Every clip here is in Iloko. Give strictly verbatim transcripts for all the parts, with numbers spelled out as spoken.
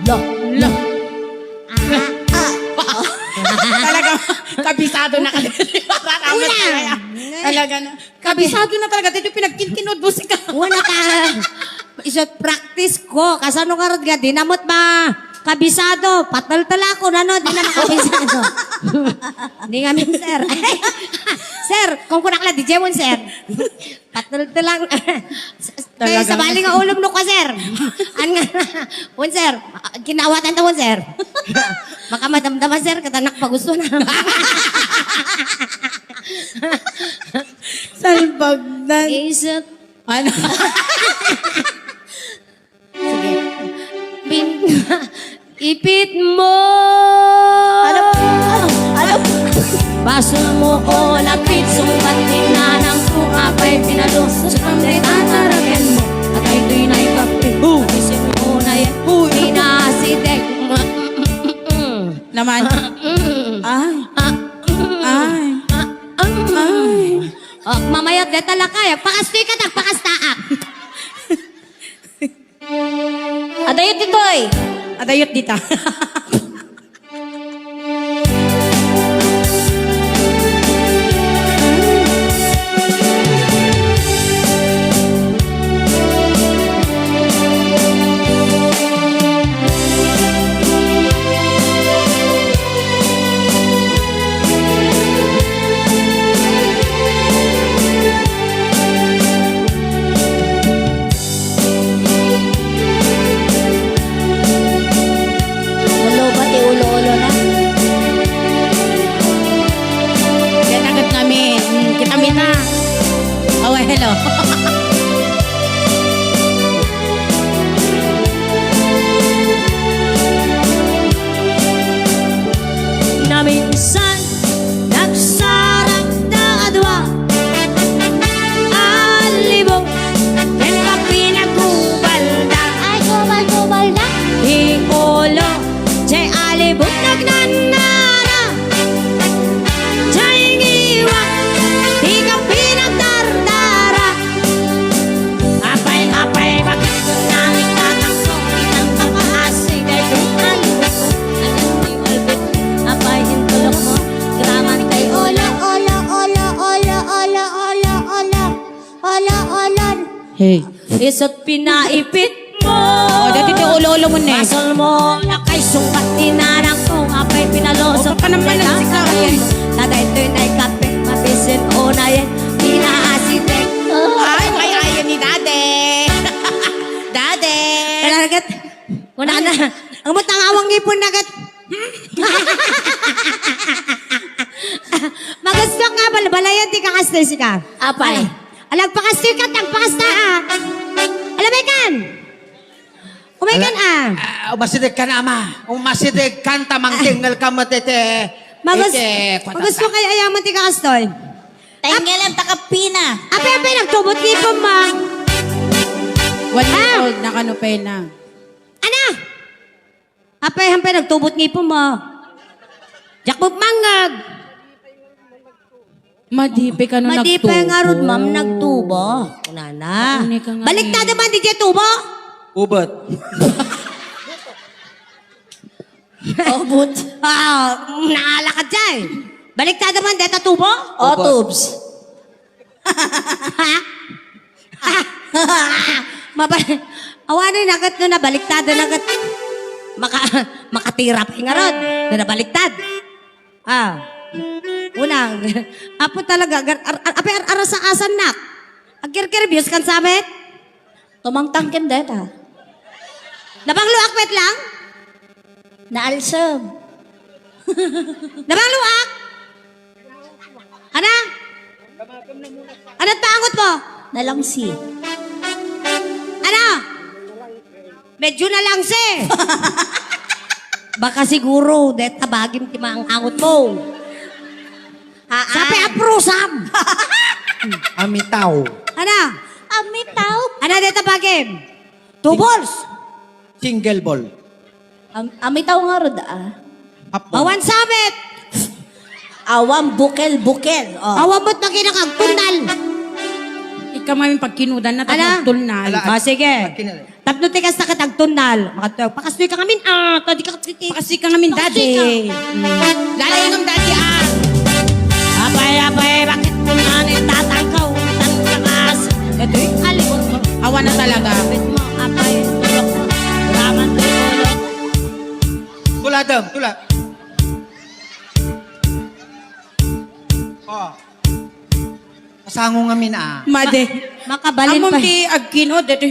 Lo. Lo. Ah, ah. Talaga, kabisado na ka. Talaga na. Kabisado na talaga. Dito pinagkinkinod mo si ka. Wala ka. Iso practice ko. Kasano nga rod nga, di namot ba? Kabisado. Pataltala ko na, no? Di na makabisado. Di nga, sir. Sir, kung kunak la, di jemon, sir. Pataltala. Kaya talaga, sabali nga ulom no ka, sir. An nga, un, sir, kinaawatan ta, un, sir. Makamadamdama, sir, katanak pagusto na. Salbagdan. Iset. Ano? Sige. Pin-, ipit mo. Ano? Ano? Ano? Basol mo o lapit, sungbat ni nanang ko, apay pinado, sa pangdetana raken mo. At ay to'y naikapi, Oh. Abisin mo na yan. Uy. Pinasitek. Naman. Ay. Ay. Ay. Oh, mamayat deta lakay. Pakastoy ka, tagpakastaak. Adayot ditoy. Adayot dita. Nalubat ti ulo-ulo na. Kaya takot namin. Mm, kita, mita. Oh, hello. Naminsan, nagsarang da a dua. Alibok, ken kapinagubalda. Ay, gubal-gubalda. Ti ulo, jay alibok nagnanara. Jay ngiwak, ti kapinagdardara. Apay, apay, bakit nangikatakto? Itang kapaasi, kay kung alibok. Ayan, di ulbit. Apay, intulok mo. Graman kay ulo. Ulo, ulo, ulo. Hey. Isut pinaipit mo. Oh, dati ti ulo-ulo mo, ne. Basol mo, nakay sungbat ni nanang ko, apay pinalusot. Oh, panampanan si Karen. Tada ito'y naikape, mabisin o na yan, pinaasitek. Ay, may ayan ni Dade. Dade. Talagat. Una na. Ang matangawang ngipon na gat. Magusto nga balbalayan ti kakastoy sika. Apay. Ay. Alagpakastoy ka, tagpakasta, ah. Alamay kan. Umay kan, ah. Ah, umasideg kan, ama. Umasideg kan, ta mangtengel ka met iti, Magus-, iti, magusto kay ayaman ti kakastoy. Tengelen ta kapina. Apay, apay, nagtubot ngipon mo. One year old na kano pa na. Ana? Apay, hampay nagtubot ngipon mo. Jackpot mangag. Madipe kano nagtubo. Madipe ngarud, ma'am, nagtubo. Kunana. Baliktad man, di jay tubo? Ubot. Ubot. Ah, naalakad jay. Baliktad man, deta tubo? O, ubot. Tubes. Mabal-, awanen na ket no nabaliktad na ket maka-, makatira pay ngarud no nabaliktad. Ah. Unang, apo talaga, gar-, ar-, ar-, apay ar-, arasa-asannak. Agkirkirbios kan sabet? Tumangtang ken deta. Nabangloak met lang? Naalsem. Nabangloak? Ana? Ana't angot mo? Nalangsi. Ana? Medyo nalangsi. Baka siguro, deta bagim ti maang-angot mo. Haan. Sabi, aprusam. Amitaw. Ana? Amitaw. Ana, deta bagim? Two balls. Single ball. Am-, amitaw ngarud, ah. Half ball. Awan sabit. Awan bukel-bukel. Oh. Awan mo't makinakagtundal. Ikaw man pagkinudan na, tapos tulnal. Ala, ah, sige. Pagkinudan. Tapno ti kasta ket agtunnal. Makadto, pakastoy ka ngamin, ah, ta di ka, pakasika ngamin, Daddy. Pakasika. Mm. Lalaingam, Daddy, ah. Apay, apay, bakit man itatangkaw? Tan ka kas. Ito yung alibot mo. Awa na talaga. Alibot mo, apay, tulok mo. Raman, tulok. Tula, Dam, tula. Oh. Pasango ngamin, ah. Madi. Makabalin Amon pa. Ti agkinud, dati.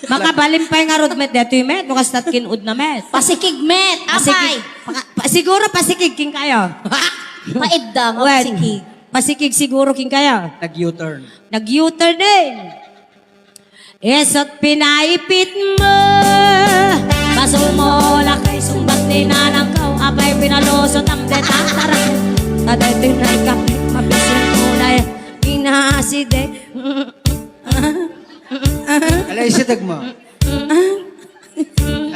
Makabalin pay ngarud met detoy met, no kastat kin-udna met. Pasikig met, Pasikig. Apay. Paka-, pa-, siguro pasikig kin kayo. Paidda nga Wen, pasikig. Pasikig siguro kin kayo. Nag-U-turn. Nag-U-turn din. Isut pinaipit mo. Basol mo lakay sumbat ni nanang ko. Apay pinalusot ang detang tarak. Taday tinay kapit, mabisin mo na eh. Inaside. Ala, isideg mo.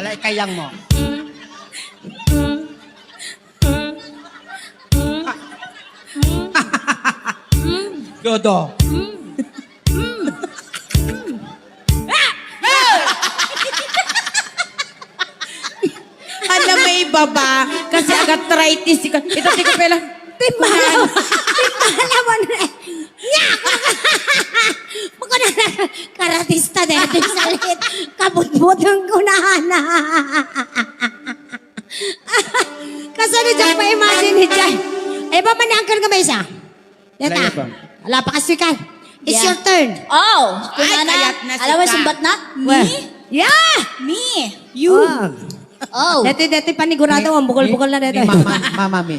Ala, ikayang mo. Dodo. Ala, may baba. Kasi agat-arthritis. Ika-, ito, tika pala. Timalaw. Timalaw, ano eh. Nya! Magkano na karatista dahil sa lit. Kabutbutang ko na, na. Kasano dyan pa-imagine ni Jai? Eh, ba man ni Uncle nga may isa? Deta. Laya pa. Wala pa kasi ka. It's Yeah. your turn. Oh, Ay, kunana. Kayat na si Alam mo, ka. Sumbat na? Well, Me? Yeah! Me! You! Oh. Oh. Dati, dati, panigurado, Ni, ang bukol-bukol na ni, dati. Ni Mama, Mama Mi.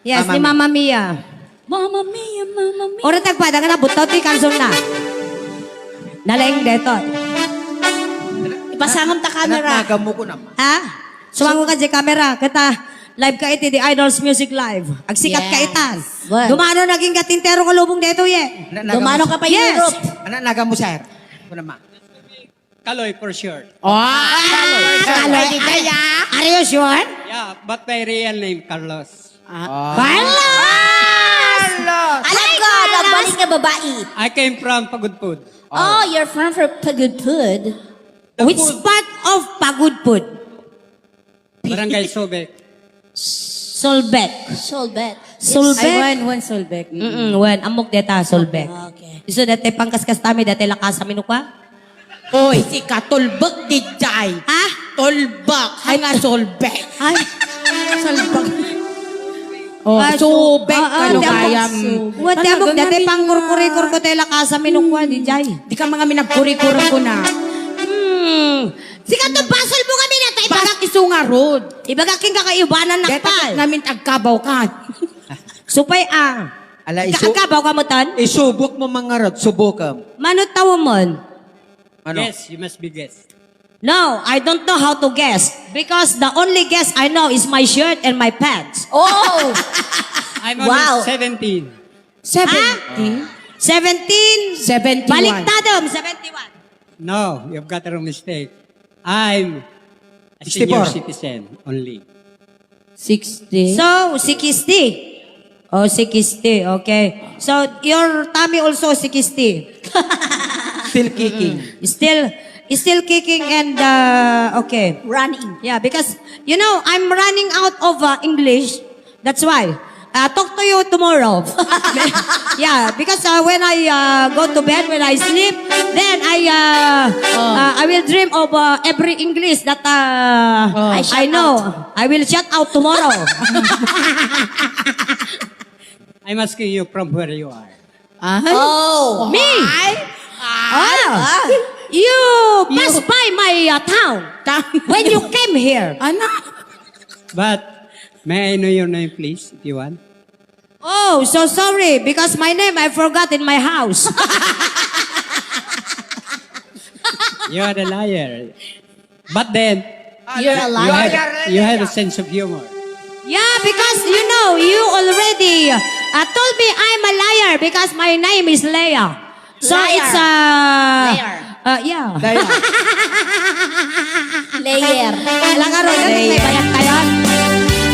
Yes, Mama ni Mi. Mama Mia. Mama Mia, Mama Mia. Ora tagpada nga nabutaw ti kalsonna. Nalaing deto. Ipasangam ta camera. Anak, nagamo ko naman. Ha? Sumango ka di camera. Kata, live ka iti The Idols Music Live. Agsikat ka Yes. itan. Well. Dumano naging gatintero nga lubong deto, ye. Na-, nagamo Dumano sa- ka pa Yes. Europe. Anak, nagamo, sir. Ako naman. Kaloy, for sure. Oh, Kaloy. Kaloy, di kaya. Are you sure? Yeah, but my real name, Carlos. Ah. Oh. Carlos! Carlos! Alam ko, Carlos! Nagbalik nga babae. I came from Pagudpud. Oh, you're from, from Pagudpud? The Which food. Part of Pagudpud? Barangay Solbec. Solbec. Solbec. Solbec. Ay, one, one Solbec. Mm-mm, one. Ammok deta, Solbec. Okay. Isu dati pangkaskas tami, dati lakasa minukwa. Oy, sika, tulbek di jay. Ha? Tulbek. Ay, nga Solbec. Ay. Solbec. Oh, Ah, Solbec, ah, ah, ano damo. Kayam? What, Ano, damo, ganun dati din pangkurkurikur nga. Ko tayo lakasa minukwa, di jay. Di ka mga minagkurikuran ko na. Hmm. Sika to, basol mo kami na tayo. Bas isu nga road. Ibaga king kakaibanan na Deta pa. Ngamin agkabaw ka. Supay, ah. Ala, Ka-, isu-, agkabaw ka mo, tan? Isubok mo, mga rod. Subok, um. Mano tao mon? Ano? Guess, you must be guess. No, I don't know how to guess. Because the only guess I know is my shirt and my pants. Oh! I'm only Wow. seventeen. Seventeen? Ha? Seventeen? Seventy-one. Baliktad, um, seventy-one. No, you've got a wrong mistake. I'm a senior Sixty-four. Citizen only. Sixty? So, sixty. Oh, sixty. Okay. So, your tummy also sixty. Still kicking. Still, still kicking and, uh, okay. Running. Yeah, because, you know, I'm running out of, uh, English. That's why. Uh, talk to you tomorrow. Yeah, because, uh, when I, uh, go to bed, when I sleep, then I, uh, Oh. uh, I will dream of, uh, every English that, uh, Oh. I I shout know. Out. I will shout out tomorrow. I'm asking you from where you are. Ah. Oh. Me? Ay? Ah. Ah. You You pass by my, uh, town Ta- when you came here. Ano? But may I know your name, please, if you want? Oh, so sorry, because my name I forgot in my house. You are a liar. But then, Ah, You're a you liar. Have, you have a sense of humor. Yeah, because, you know, you already, uh, told me I'm a liar because my name is Leia. So Liar. It's, uh, Liar. Uh, yeah. Daya. Layer. Alang araw na, Layer. May bayat tayo.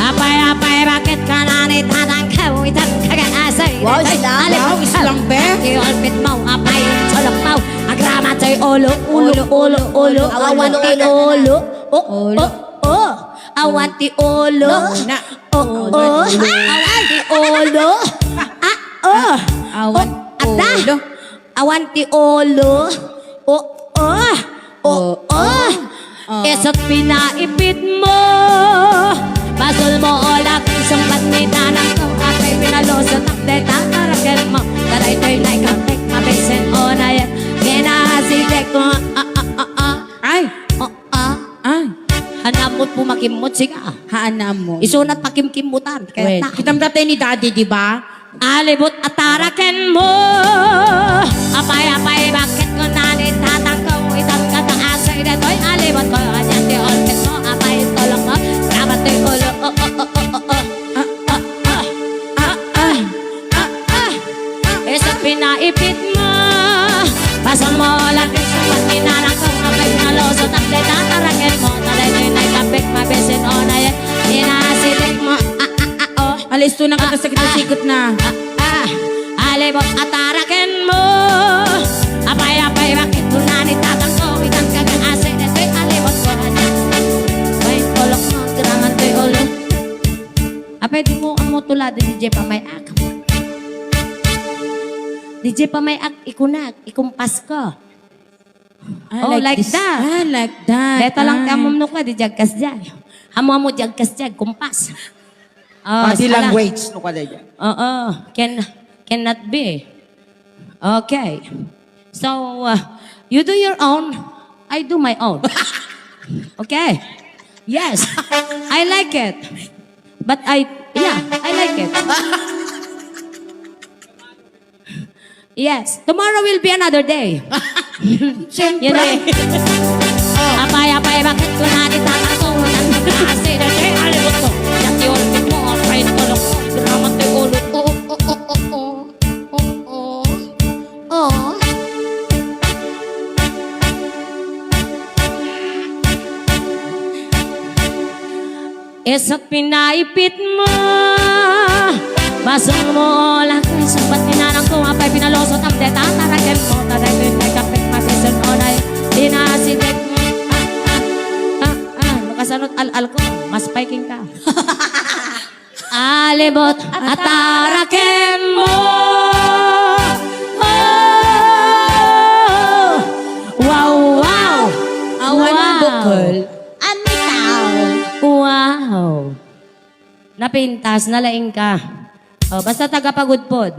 Apay, apay, bakit ka na ni tatang ka? Uitang ka ka asay. Wow, sila. Alam Wow, mo, islang, be. Iolpit mo, apay, sulok mo. Graman ti ulo, ulo, ulo, ulo. Awan ti ulo. Oh, oh, oh. Awan ti ulo. Oh, oh. Awan ti ulo. Ah, oh. Awan ulo. Awan ti ulo. Oh, oh. Oo. Isu ti pinaipitmo. Basolmo, o laki, sungbat ni nanangko. Apay pinalusotak dayta tarakenmo. Ta daytoy naikapek, mabisin o nayat. Kinasidek mo. Ah, ah, ah, ah. Ay! Oh, ah. Ay! Hanamot po makimmot, siga. Haan na mo. Isunat pakimkimmutan. Wait. Kitam tatay ni Daddy, di ba? Alibot a tarakenmo. Apay, apay, bakit ko nalitatang ko? Itang kataasay detoy alibot ko. Anya ti orkit mo? Apay, tulok mo. Dapat ti ulo. Oh, oh, oh, oh, oh, oh. Ah, ah, ah, ah, ah, ah, ah. Isu ti pinaipitmo. Basolmo, laki, sungbat ni nanangko. Apay pinalusotak dayta tarakenmo. Ta daytoy naikapek, mabisin o nayat. Kinasidek mo. Ah, ah, ah, oh. Alisto na kita, sakit na, sikot na. Ah, ah. Alibot a tarakenmo. Apay, apay, bakit ko nalitatang ko? Itang kataasay detoy alibot ko. Apay, tulok mo. Graman ti ulo. Apay, di mo ammo tulada, D J Pamay-ak. D J Pamay-ak, ikunak, ikumpas ko. Ah, oh, like like this. That. Ah, like that. Deta lang ti Ah. Amom no ka, di jagkas jay. Amo-amo jagkas jay, kumpas. Oh, Body sala. Language, no ka, dyan. Oo, can, cannot be. Okay. So, uh, you do your own, I do my own. Okay. Yes, I like it. But I, yeah, I like it. Yes, tomorrow will be another day. Siyempre. Apay, apay, bakit ko nalitatang ko? Kasi dati, alibot ko. Dati, orkit mo, apay, tulok mo. Graman ti ulo. Oh, oh, oh, oh, oh. Oh, oh. Oh. Isu ti pinaipitmo. Basolmo, laki, sungbat ni nanangko. Apay pinalusotak dayta tarakenmo. Ta daytoy naikapek, mabisin o nayat. Kinasidek mo. Ah, ah, ah, ah. No kasano't al-al ko, mas pay kenka. Alibot a tarakenmo. Oh! Wow, wow! Awan Wow! Bukol. Anitaw. Wow! Napintas, nalaing ka. Oh, basta taga Pagudpod.